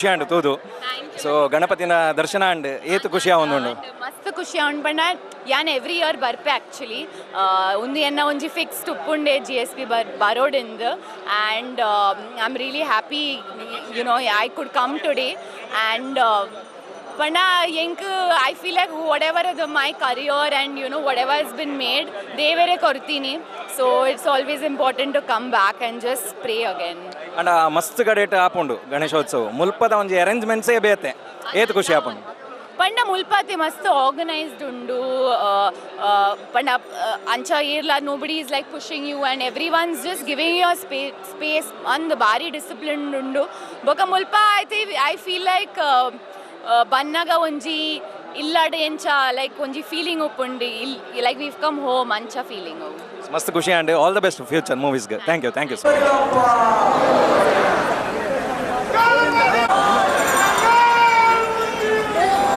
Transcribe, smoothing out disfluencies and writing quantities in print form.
ಖುಷಿ ಆಂಡ್ ತೂದು. ಸೊ ಗಣಪತಿನ ದರ್ಶನ ಆಂಡ್, ಏತ್ ಖುಷಿ ಆವೊಂದುಂಡು? ಮಸ್ತ್ ಖುಷಿ ಆಂಡ್. ಪಂಡ ಯಾನ್ ಎವ್ರಿ ಇಯರ್ ಬರ್ಪೆ ಆಕ್ಚುಲಿ. ಉಂದು ಎನ್ನ ಒಂಜಿ fixed ಉಪ್ಪುಂಡೆ ಜಿ.ಎಸ್.ಪಿ ಬರೋಡಿಂದ್, and I am really happy I could come today. And ಪಂಡ ಎಂಕ್ I feel like whatever the my career and whatever is been made, ದೇವರೇ ಕೊರ್ತೀನಿ. So it's always important to come back and just pray again. ಅಂಡ ಮಸ್ತ್ ಕಡೆಟ್ ಆಪುಂಡು ಗಣೇಶೋತ್ಸವ. ಮುಲ್ಪದ ಒಂಜಿ ಅರೇಂಜ್ಮೆಂಟ್ಸೇ ಬೇತೆ. ಏತ್ ಖುಷಿ ಆಪುಂಡು? ಪಂಡ ಮುಲ್ಪತಿ ಮಸ್ತ್ ಆರ್ಗನೈಸ್ಡ್ ಉಂಡು. ಪಂಡ ಅಂಚ ಏರ್ಲ nobody is like pushing you and everyone's just giving your space. ಅಂದ್ ಬಾರಿ ಡಿಸಿಪ್ಲಿನ್ ಉಂಡು. ಬೊಕ ಮುಲ್ಪ ಐತೆ I feel like ಬನ್ನಗ ಒಂಜಿ ಇಲ್ಲಡ್ ಎಂಚ ಲೈಕ್ ಒಂಜಿ ಫೀಲಿಂಗ್ ಉಪ್ಪುಂಡು, ಇಲ್ ಲೈಕ್ ವೀವ್ ಕಮ್ ಹೋಮ್ ಅಂಚ ಫೀಲಿಂಗ್. ಮಸ್ತ್ ಖುಷಿ and all the best future ಮೂವೀಸ್ಗೆ. Thank you, thank you.